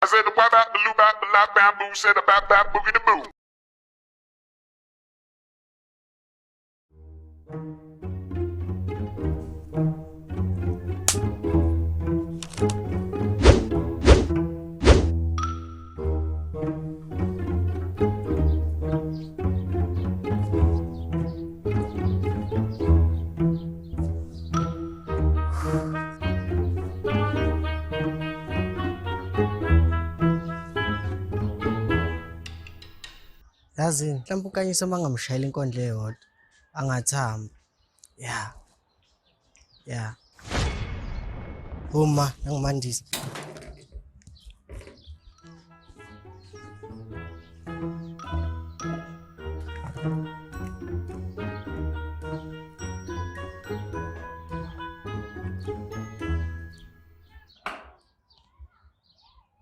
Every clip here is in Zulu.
said the wah bap, the loo bap, the lap bamboo, said the bap bap boogie the boo. Yazini, mhlawumbe uKanyisa uma ngamshayela inkondlo eyodwa angathamba. Ya. Ya. Uma nangumandisa.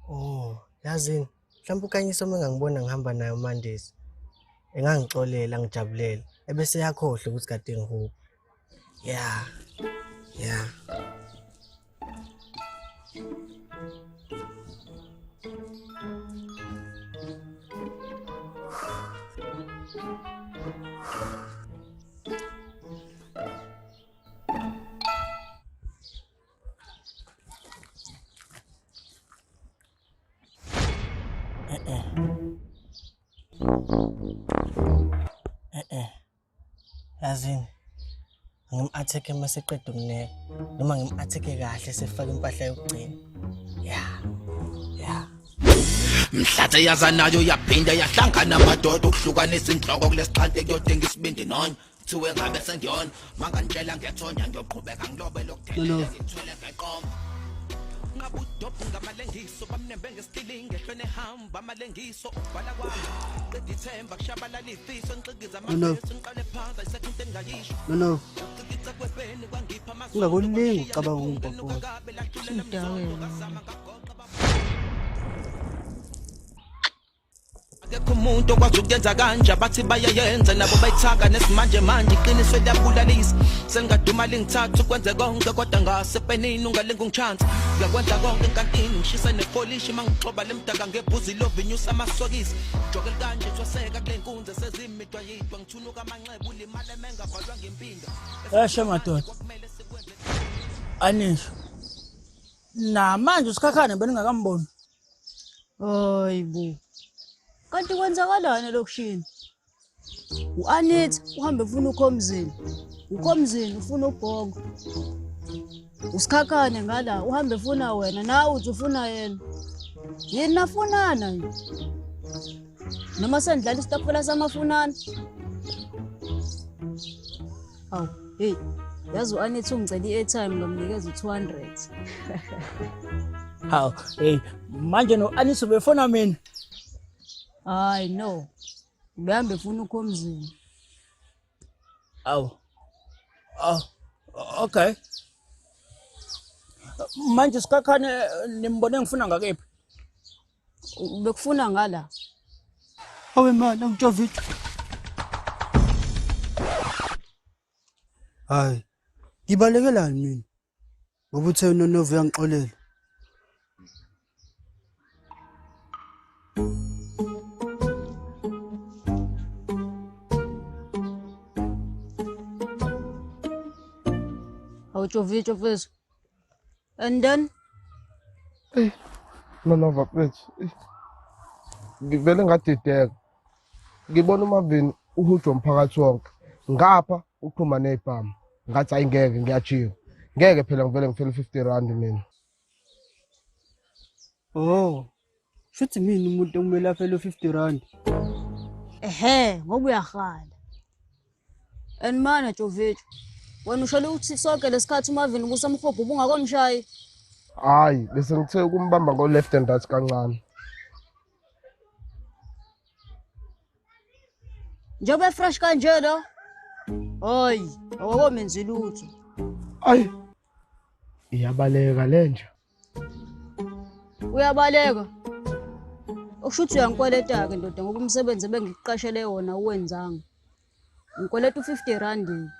Oh, yazini, mhlawumbe uKanyisa uma engangibona ngihamba naye uMandisa, engangixolela ngijabulela, ebese yakhohlwa ukuthi kade ngihubha. Yeah. Yeah. Eh eh. Eh eh. Yazini. Ngim-attack uma seqeda ukuneka noma ngim-attack kahle sefaka impahla yokugcina. Yeah. Yeah. Mhlathe yazanayo yaphinda yahlangana madoda ukuhlukanisa inhloko kulesixhante kuyodinga isibindi nonya Kuthiwe ngabe sengiyona mangantshela ngiyathonya ngiyoqhubeka ngilobe lokuthelela ngithwele ngeqoma ngabe udobhu ngamalengiso bamnembe ngesitilingi ehlweni ehamba amalengiso ukubhala kwami qeda ithemba kushabalala ifiso ngixikiza amafeso ngiqale phansi ayisekho into engingayisho No no. ucikica kwebeni kwangipha amazwi Ungakulingi ucabanga ungibhobhoza. Akekho umuntu okwazi ukuyenza kanje abathi bayayenza nabo bayithaka nesimanje manje iqiniso liyabulalisa sengingaduma lingithatha ukwenze konke kodwa ngasepenini ungalinga ungichansa ngiyakwenza konke enkantini ngishisa nepolishi mangixoba lemdaka ngebhuzi lovinyusa amasokisi joke likanje thwaseka kule nkunzi sezimidwa yidwa ngithunuka amanxeba ulimale mengavalwa ngempinda Eshe madoda. Anisho. Namanje usikhakhane beningakamboni. Hayi bo. Kanti kwenzakalani elokishini? U-Anita uhambe ufuna ukhomzini. Ukhomzini ufuna ubhongo. Usikhakhane ngala uhambe ufuna wena nawe uthi ufuna yena. Yini nafunana nje? Noma sendlala isitokfela samafunana. Awu, hey, yazi u-Anita ungicela i-airtime ngamnikeza u-200. Hawu, hey, manje no-Anita ubefona mina. Hayi no. Ubehamba efuna ukhomzini. Awu. Awu. Okay. Manje sikhakhane nimbone ngifuna ngakephi? Bekufuna ngala. Awe mani angitshovitha. Hayi. Ngibalekelani mina? Ngoba uthe uNonovu uyangixolela. Awutshovitsho mfethu. And then Eyi, Nonova mfethu, eyi, ngivele ngadideka. Ngibona uMarvin uhujwa umphakathi wonke. Ngapha uqhuma nezibhamu. Ngathi ayi ngeke ngiyajika. Ngeke phela ngivele ngifele 50 rand mina. Oh. Shuthi mina umuntu okumele afele u-50 rand. Ehhe, ngoba uyahala. And mana Jovejo, wena usholo ukuthi sonke lesikhathi uMarvin ubusamhobha ubungakomshayi. Hayi, bese ngithe ukumbamba ngo left and right kancane. Njengoba efresh kanje lo. Hayi, awakomenzi lutho. Ayi. Iyabaleka lenja. Uyabaleka. Okusho ukuthi uyangikweleta-ke ndoda ngoba umsebenzi ebengikuqashele wona uwenzanga. Ngikweleta u-50 rand.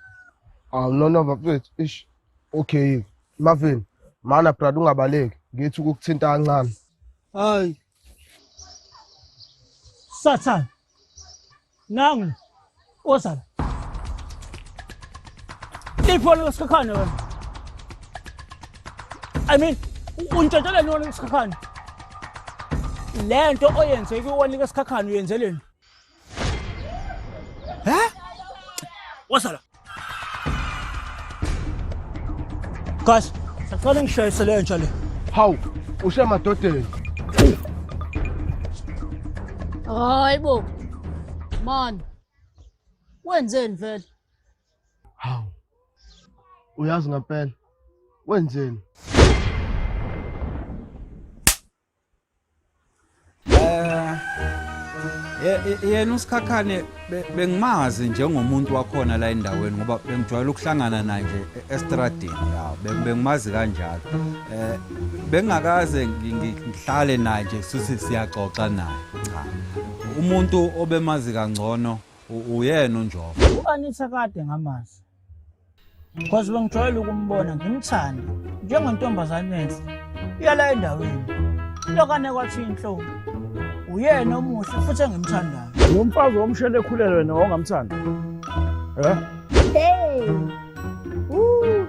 Awu no no bafethu, ish. Okay. Marvin, mana brother ungabaleki. Ngithi ukukuthinta kancane. Hayi. Sathane. Nangu. Ozala. Lipho lesikhakhane wena. I mean, untshontsheleni wona lesikhakhane. Lento oyenze kuwona lesikhakhane uyenzeleni? He? Wozala. Guys, sacela ngishayise le ntsha le. Hawu, ushe emadodeni. Hayi bo. Man. Wenzeni vele? Hawu. Uyazi ngempela. Wenzeni? Eh yena uSikhakhane bengimazi njengomuntu wakhona la endaweni ngoba bengijwayele ukuhlangana naye nje estradini ya bengimazi kanjalo eh bengingakaze ngihlale naye nje sithi siyaxoxa naye cha umuntu obemazi kangcono uyena uNjova U-Anitha kade ngamazi Because bengijwayele ukumbona ngimthanda njengentombazane enhle iyala endaweni. Lokane kwathi inhloko. Uyena omuhle futhi engimthandayo. Lo mfazi womshele ekhulelwe wena wawungamthanda. Eh? Hey. Woo.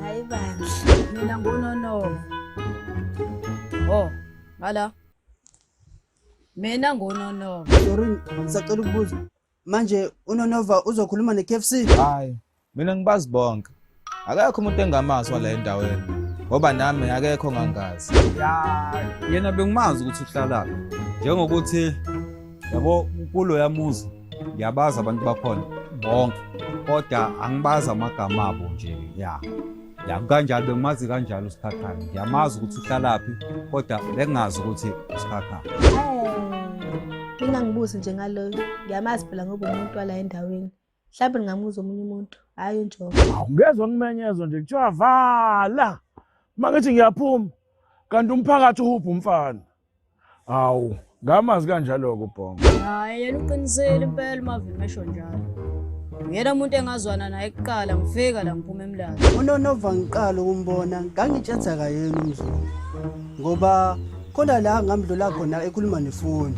Hayi bandla. Mina nguNonova. Oh, ngala. Mina nguNonova. Sorry, ngisacela ukubuza. Manje uNonova uzokhuluma ne-KFC? Hayi, mina ngibazi bonke. Akekho umuntu engamazi wala endaweni ngoba nami akekho ongangazi. Ya, yena bengimazi ukuthi uhlalaphi. Njengokuthi yabo kuloya muzi ngiyabazi abantu bakhona bonke kodwa angibazi amagama abo nje ya. Ya kanjalo bengimazi kanjalo uSikhakhane. Ngiyamazi ukuthi uhlalaphi kodwa bengingazi ukuthi uSikhakhane. Ningangibuzi nje ngaloyo. Ngiyamazi phela ngoba umuntu wala endaweni. Mhlawumbe ngingamuza omunye umuntu. Hhayi uNjoko. Ngezwa ngimenyezwa nje kuthiwa vala. Mangithi ngiyaphuma kanti umphakathi uhubha umfana. Hawu, ngamazi kanjalo-ke uBhongo. Hayi yena uqinisile impela uMarvin mesho njalo. Uyena umuntu engazwana naye kuqala ngifika la ngiphuma emlazi. UNonova ngiqala ukumbona ngangitshetha kayena umzulu ngoba khona la ngamdlula khona ekhuluma nefoni.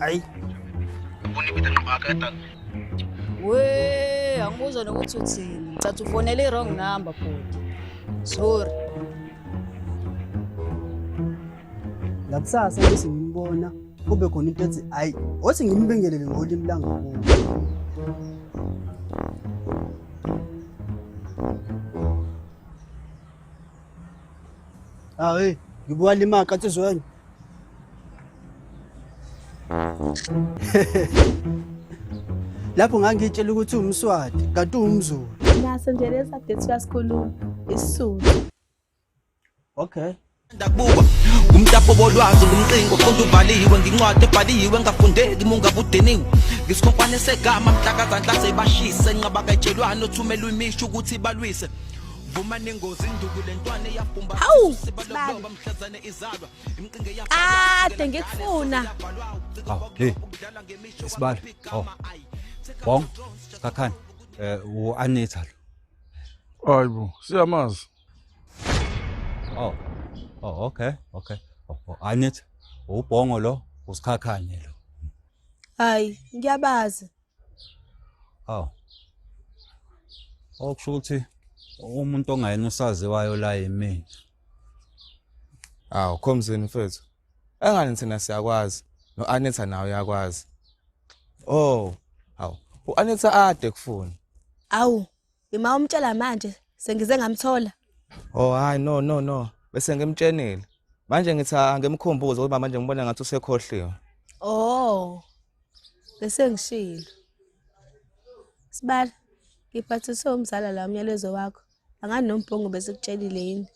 Ayi. We, angikuzwa nokuthi uthini. Ngicathi ufonele i-wrong number bhuti. Sorry. Ngakusasa bese ngimbona kube khona into ethi ayi othi ngimbingelele ngolimi langakubo. Ah hey, ngibuka limaqa nsizweni. Lapho ngangitshela ukuthi uwumSwati kanti uwumZulu. Naso nje lesi update uyasikhuluma isiSuthu. Okay. Ndakubuka ngumtapo wolwazi ngumqingo funda uvaliwe ngincwadi ebhaliwe engafundeki mungabe udiniwe ngisikhonkwane segama mhlakazandla sebashise nqaba kayitshelwane othumela imisho ukuthi balwise vuma nengozi induku lentwana eyafumba Hawu, sibaloba mhlazane izalwa imqinge Kade ngikufuna. Hawu, hey. Isibalo. Oh. Bong, Sikhakhane. Eh u-Anitha lo. Hayibo, siyamazi. Oh. Oh, okay, okay. Oh, oh, Anitha, ubhongo lo, uSikhakhane lo. Hayi, ngiyabazi. Oh. Okusho ukuthi umuntu ongayena usaziwayo la yimina. Awu, khomzini mfethu. Engani thina siyakwazi, no-Anitha nawe uyakwazi. Oh, hawu. U-Anitha ade kufuna. Awu, ima umtshela manje sengize ngamthola. Oh, hayi no no no. Bese ngimtshenile. Manje ngithi angimkhumbuze ngoba manje ngibona ngathi usekhohliwe. Oh. Bese ngishilo. Sibali, ngiphathiswe umzala la umyalezo wakho. Angani nombhongo bese kutshelile yini?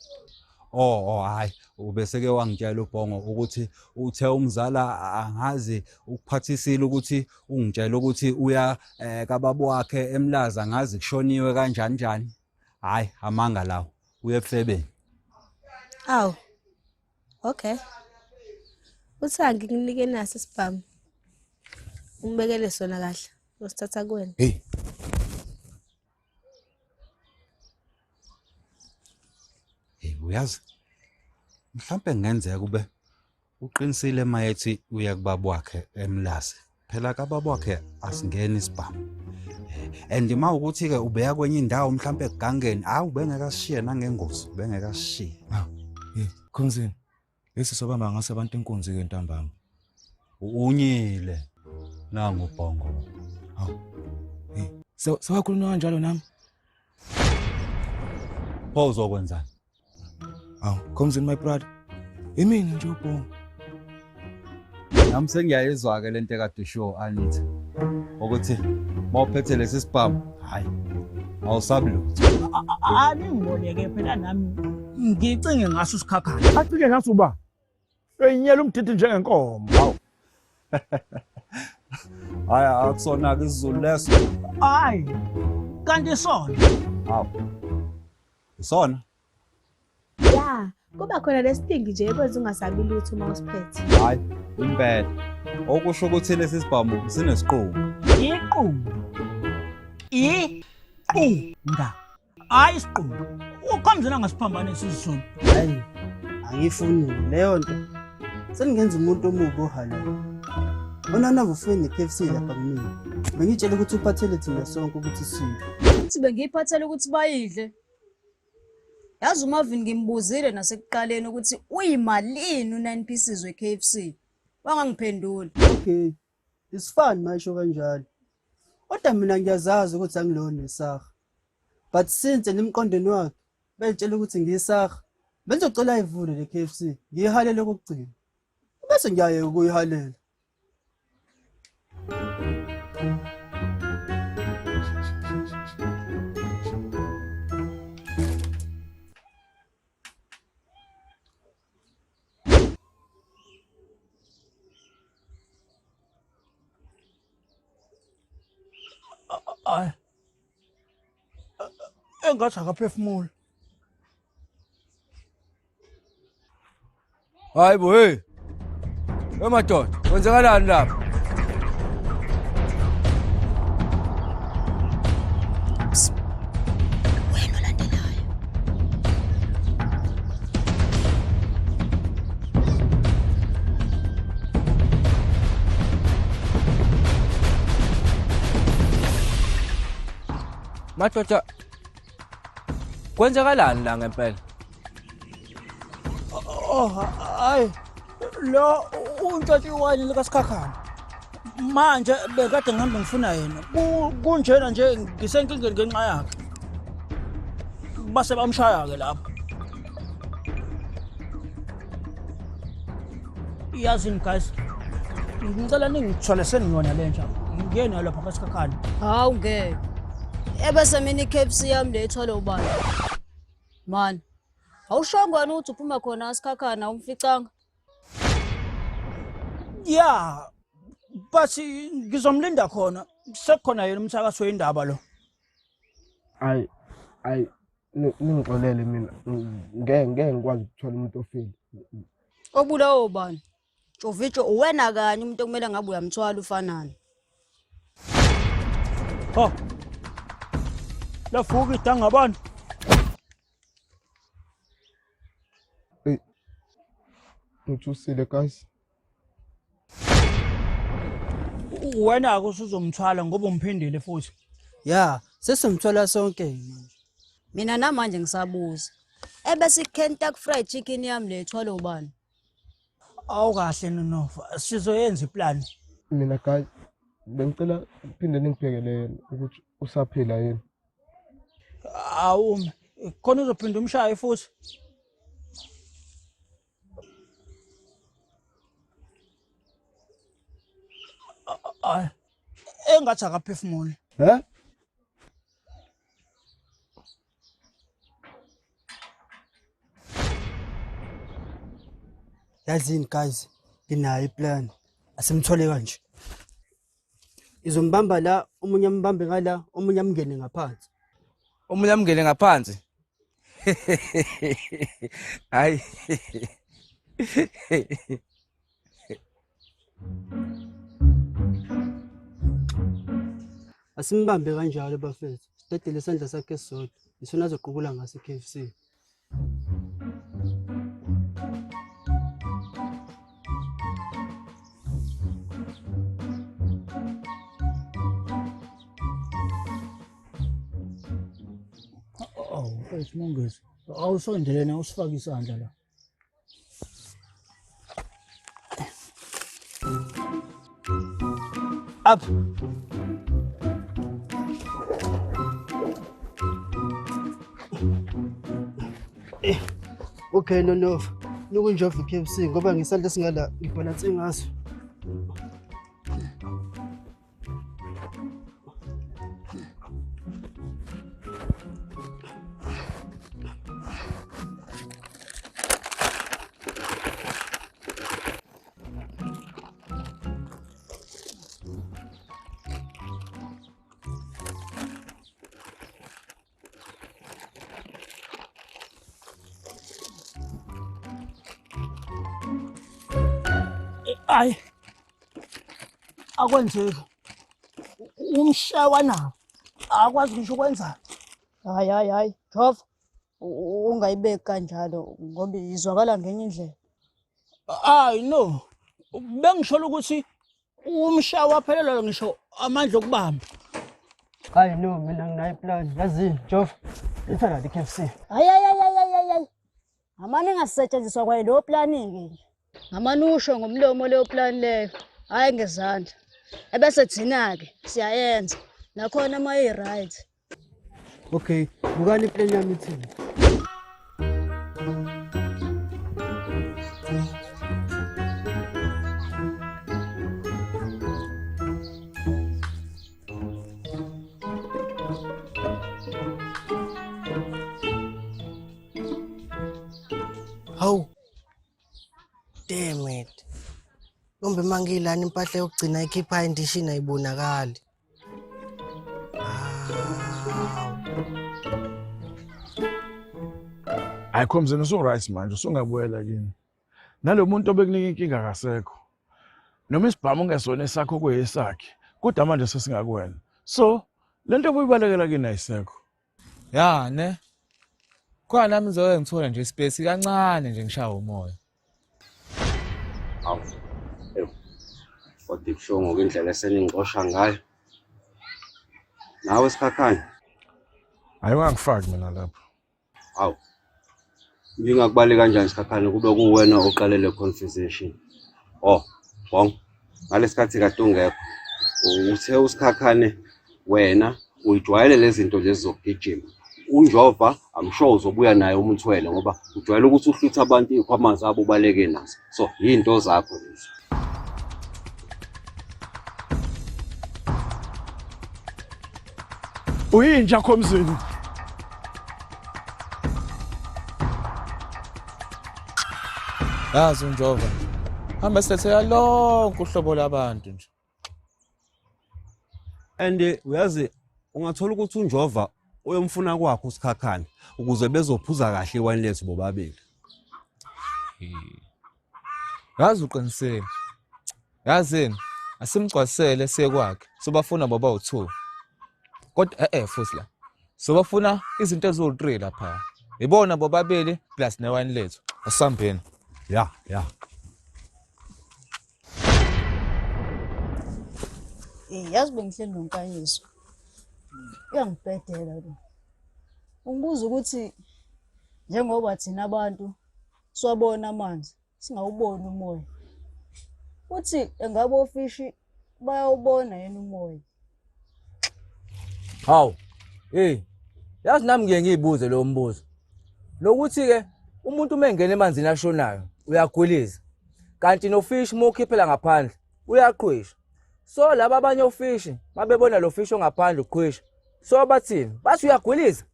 Oh, oh hayi, ubeseke wangitshela uBhongo ukuthi uthe umzala angazi ukuphathisile ukuthi ungitshela ukuthi uya eh, kababa wakhe eMlaza angazi kushoniwe kanjani njani. Hayi, amanga lawo. Uye ebufebeni. Awu. Okay. Uthi angikunike naso isibhamu. Umbekele sona kahle. Usithatha kuwena. Hey. Hey uyazi. Mhlambe kungenzeka kube uqinisile mayethi uya kubaba wakhe eMlazi. Phela kababa wakhe asingeni isibhamu. And uma ukuthi ke ubeya kwenye indawo mhlambe egangeni, awu bengeke asishiye nangengozi, bengeke asishiye. Hey, Khomzini. Lesi sobamba ngaso abantu inkunzi ke ntambama. Unyile. Nangu ubhongo. Hawu. Hey, sewakhuluma kanjalo nami? Pho uzokwenzani? Hawu, Khomzini my brother. Imina nje ubhongo. Nami sengiyayizwa ke lento ekade ishiwo Anitha. Ukuthi mawuphethe lesi sibhamu, hayi. Awusabi lutho. Aningiboleke phela nami ngicinge ngaso isikhakhane. Acinge ngaso uba eyinyela umdidi njengenkomo. Hawu. Hayi akusona ke isiZulu leso. Hayi. Kanti sona. Hawu. Isona? Ya, kuba khona lesidingi nje ekwenza ungasabi lutho uma usiphethe. Hayi, impela. Okusho ukuthi lesi sibhamu sinesiqunga. Iqunga. Iqunga. Hayi isiqunga. Ukhomzela ngasiphambanisa isiZulu. Hayi, angifuni leyo nto. Seningenza umuntu omubi ohalayo. Onana ufike ne-KFC lapha kumina. Bengitshela ukuthi uphathele thina sonke ukuthi sidle. Uthi bengiyiphathele ukuthi bayidle. Yazi uMarvin ngimbuzile nasekuqaleni ukuthi uyimalini u9 pieces we-KFC. Wangangiphendula. Okay. It's fine mayisho kanjalo. Kodwa mina ngiyazazi ukuthi angilona isaha. But since nemqondweni wakhe bengitshela ukuthi ngiyisaha, bengizocela ayivule le KFC, ngiyihalele okokugcina. Bese ngiyayeka ukuyihalela. Hayi. Engathi akaphefumuli. Hayi bo hey. Hey madoda, kwenzakalani lapha? Wena olandelayo. Madoda, kwenzakalani la ngempela? Oh, hayi. Lo untshontshe iwayini likaSikhakhane. Manje bekade ngihambe ngifuna yena. Kunjena nje ngisenkingeni ngenxa yakhe. Base bamshaya ke lapho. Yazini guys. Ngicela ningithwale sengiyona lenja. Ngiye nayo lapha kaSikhakhane. Hawu ngeke. Ebese mina i-KFC yami le ithwale ubani? Man. Awushongo wena ukuthi uphuma khona asikhakhana awumficanga. Yeah. But ngizomlinda khona. Sekukhona yena umthakathi wendaba lo. Ayi ayi ningixolele mina ngeke ngikwazi ukuthola umuntu ofile. Obulawa ubani? Jovicho uwena kanye umuntu okumele ngabe uyamthwala ufanana. Oh. Lafuka idanga abantu. Ey. Ngithusile guys. Wena ke usuzomthwala ngoba umphindile futhi. Ya, sesomthwala sonke manje. Mina namanje ngisabuza. Ebese iKentucky Fried Chicken yami le ethwala ubani? Awukahle Nonova, sizoyenza iplan. Mina guys bengicela phinde ningibhekele yena ukuthi usaphila yini. Awume, khona uzophinda umshaye futhi. Ay. Engathi akaphefumuli. He? Yazini guys, nginayo iplan. Asimthole kanje. Izombamba la, omunye ambambe ngala, omunye amngene ngaphansi. Omunye amngene ngaphansi. Hayi. Asimbambe kanjalo bafethu. Sidedele isandla sakhe esisodwa. Isona azoqukula ngaso i-KFC. Awu mfethu Mongezi, awusondelene usifake isandla la. Up. Okay Nonova, nukunjova i-KFC ngoba ngisandla esingala ngibhalanse ngaso. Ayi. Akwenzeki. Umshawa nawo. Akwazi ngisho ukwenza. Hayi hayi hayi, Jova. Ungayibeki kanjalo ngoba izwakala ngenye indlela. Hayi no. Bengisholo ukuthi umshawa waphelelwa ngisho amandla okubamba. Hayi no, mina nginayo iplan. Yazini, Jova. Letha la i-KFC. Hayi hayi hayi hayi hayi hayi. Ngamane ingasetshenziswa kwayo leyo plani-ke nje. Ngamane usho ngomlomo leyo plani leyo, hhayi ngezandla. Ebese thina-ke siyayenza. Nakhona uma i-right. Okay, bukani iplan yami ithini. Hawu. Damn it. Kumbe mangilana impahla yokugcina ikhipha indishini ayibonakali. Hayi Khomzeni usu-right manje usungabuyela kini. Nalo muntu obekunika inkinga akasekho. Noma isibhamu ungesona esakho kuyesakhe, kodwa manje sesingakuwena. So, lento obuyibalekela kini ayisekho. Ya ne. Khona nami ngizoke ngithole nje ispace kancane nje ngishawe umoya. Awu. Ewu. Kodwa ibuhlungu indlela eseningixosha ngayo. Nawe Sikhakhane. Hayi ungangifaki mina lapho. Awu. Ngingakubali kanjani Sikhakhane kube kuwena oqale le conversation. Oh, bong. Ngalesikhathi kade ungekho. Uthe uSikhakhane wena uyijwayele lezi zinto lezi zokugijima. UNjova I'm sure uzobuya naye umthwele ngoba ujwayele ukuthi uhlwithe abantu iy'khwama zabo ubaleke nazo. So yinto zakho lezi. Uyinja Khomzini. Yazi uNjova nje. Hamba silethela lonke uhlobo labantu nje. And uyazi ungathola ukuthi uNjova uyomfuna kwakhe uSikhakhane ukuze bezophuza kahle iwayini lethu bobabili. Yazi uqinisile. Yazini asimgcwalisele siye kwakhe. Sobafuna baba u2. Kodwa eh eh futhi la. Sobafuna izinto eziwu3 lapha. Ibona bobabili plus newayini lethu. Asambeni. Ya, ya. Eh, yazi bengihleli noNkanyiso. Uyangibhedela lo. Ungibuza ukuthi njengoba thina abantu siwabona amanzi, singawuboni umoya. Uthi engabe ofishi bayawubona yini umoya? Hawu. Hey. Yazi nami ngiye ngiyibuze lo mbuzo. Lokuthi ke umuntu uma engena emanzini ashonayo uyagwiliza. Kanti nofish uma ukhiphela ngaphandle uyaqhwisha. So laba abanye ofishi mabebona lo fish ongaphandle uqhwisha. So bathini? Bathi uyagwiliza.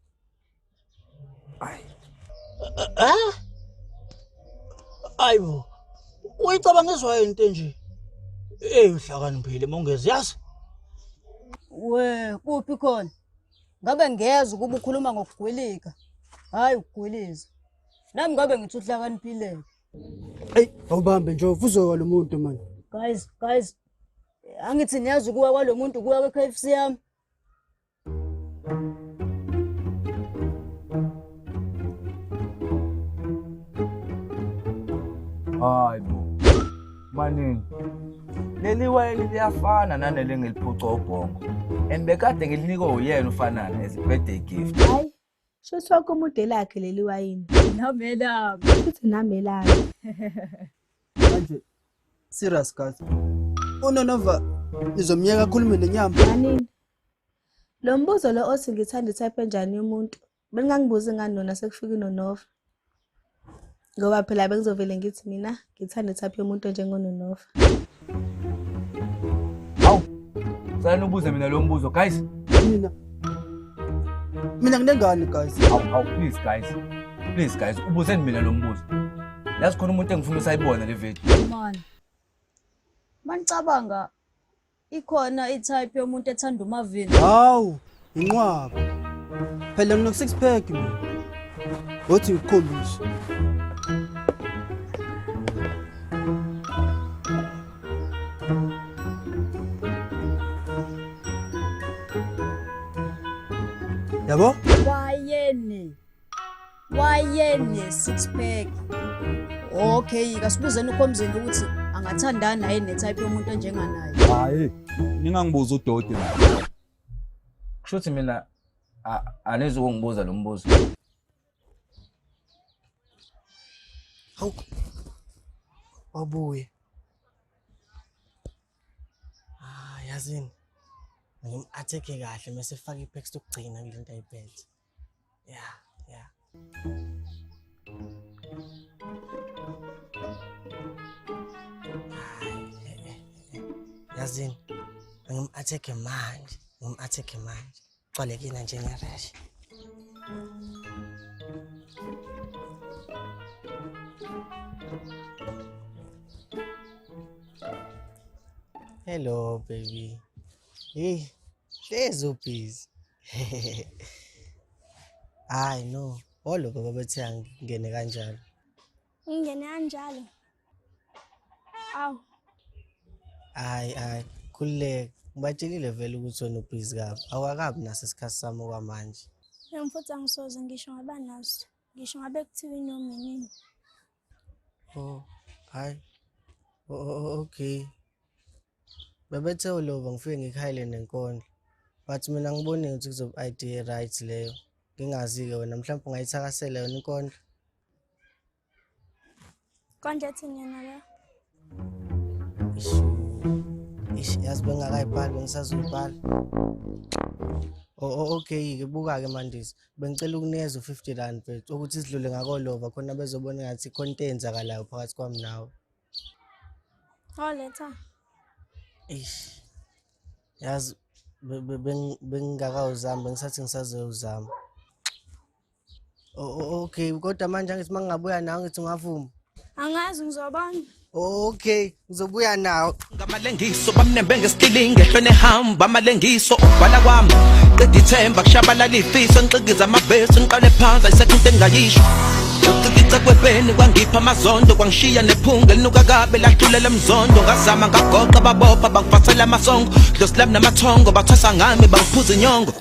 Eh? Ayibo. Uyicabanga izwa into enje. Ey uhlakaniphile Mongezi yazi. We, kuphi khona? Ngabe ngiyezwa ukuba ukhuluma ngokugwilika. Hhayi ukugwiliza. Nami ngabe ngithi uhlakaniphile. Eyi, awubambe nje uzowa lo muntu mani. Guys, guys, angithi niyazi ukuwa kwalo muntu kuwa kwe-KFC yami. Hayi bo. Maningi. Leli wayini liyafana naleli engiliphuca ubhongo. And bekade ngilinikwe uyena ufanana as a birthday gift. Hayi, shuthi wonke umuntu elakhe leli wayini. Nami elami. Futhi nami elami. Manje serious guys. UNonova nizomyeka akhulume nenyama. Manini. Lo mbuzo lo othi ngithanda i-type enjani yomuntu, beningangibuzi ngani nona sekufika uNonova? Ngoba phela bengizovele ngithi mina ngithanda i-type yomuntu onjengoNonova. Hawu. Sicela ubuze mina lo mbuzo guys. Mina mina nginengane guys. Hawu hawu please guys. Please guys, ubuzeni mina lo mbuzo. Yazi khona umuntu engifuna usayibona le video. Man. Manicabanga ikhona i-type yomuntu ethanda uMavin. Hawu, inqwaba. Phela ngino six pack mina. Othi ngikukhombise. Yabo? Wayene. Wayene six pack. Okay, kasibuzeni ukhomzini ukuthi angathandana yini ne-type yomuntu onjenganaye. Hayi, ningangibuza udoti mina. Kusho ukuthi mina anizukungibuza lo mbuzo. Hawu. Wabuye. Ah, yazini. Ngim-attack-e kahle mase efaka i-text yokugcina kule nto ayiphethe. Yeah, yeah. Hayi, eh. Yazini, ngim-attack-e manje, ngim-attack-e manje. Gcwale kina njenge-rash. Hello baby. Hey, hlezi ubhizi. Hayi no, olo baba bethe angingene kanjalo. Ngingene kanjalo. Awu, Hayi hayi, khululeka. Ngibatshelile vele ukuthi wena ubhizi kabi. Awukakabi naso isikhathi sami okwamanje. Yebo futhi angisoze ngisho ngaba naso. Ngisho ngabe kuthiwa inoma inini. Oh, hayi. Oh, okay. Bebethe ulova ngifike ngikhayele nenkondlo. But mina ngiboni ukuthi kuzoba idea right leyo. Ngingazi-ke wena mhlawumbe ungayithakasela yona inkondlo. Konje ethini yona le? Ish. Ish, yazi bengingakayibhali bengisazoyibhala. Oh, okay-ke buka-ke Mandisi. Bengicela ukunikeza u-50 rand mfethu ukuthi sidlule ngakolova khona bezobona ngathi khona into eyenzakalayo phakathi kwami nawe. Oh, letha. Eish. Yazi bengingakawuzami bengisathi ngisazoyozama. Oh, okay, kodwa manje angithi uma ngingabuya nawe ngithi ungavuma. Angazi ngizobona. Okay, ngizobuya nawe. Ngamalengiso bamnembe ngesitilingi ehlweni ehamba amalengiso ukubhala kwami qeda ithemba kushabalala ifiso ngixikiza amavesi ngiqale phansi ayisekho into engingayisho ucikica kwepeni kwangipha amazondo kwangishiya nephunga elinuka kabi lahlulela emzondo ngazama ngagoqa babopha bangifasela amasongo dlosi lami namathongo bathwasa ngami bangiphuza inyongo.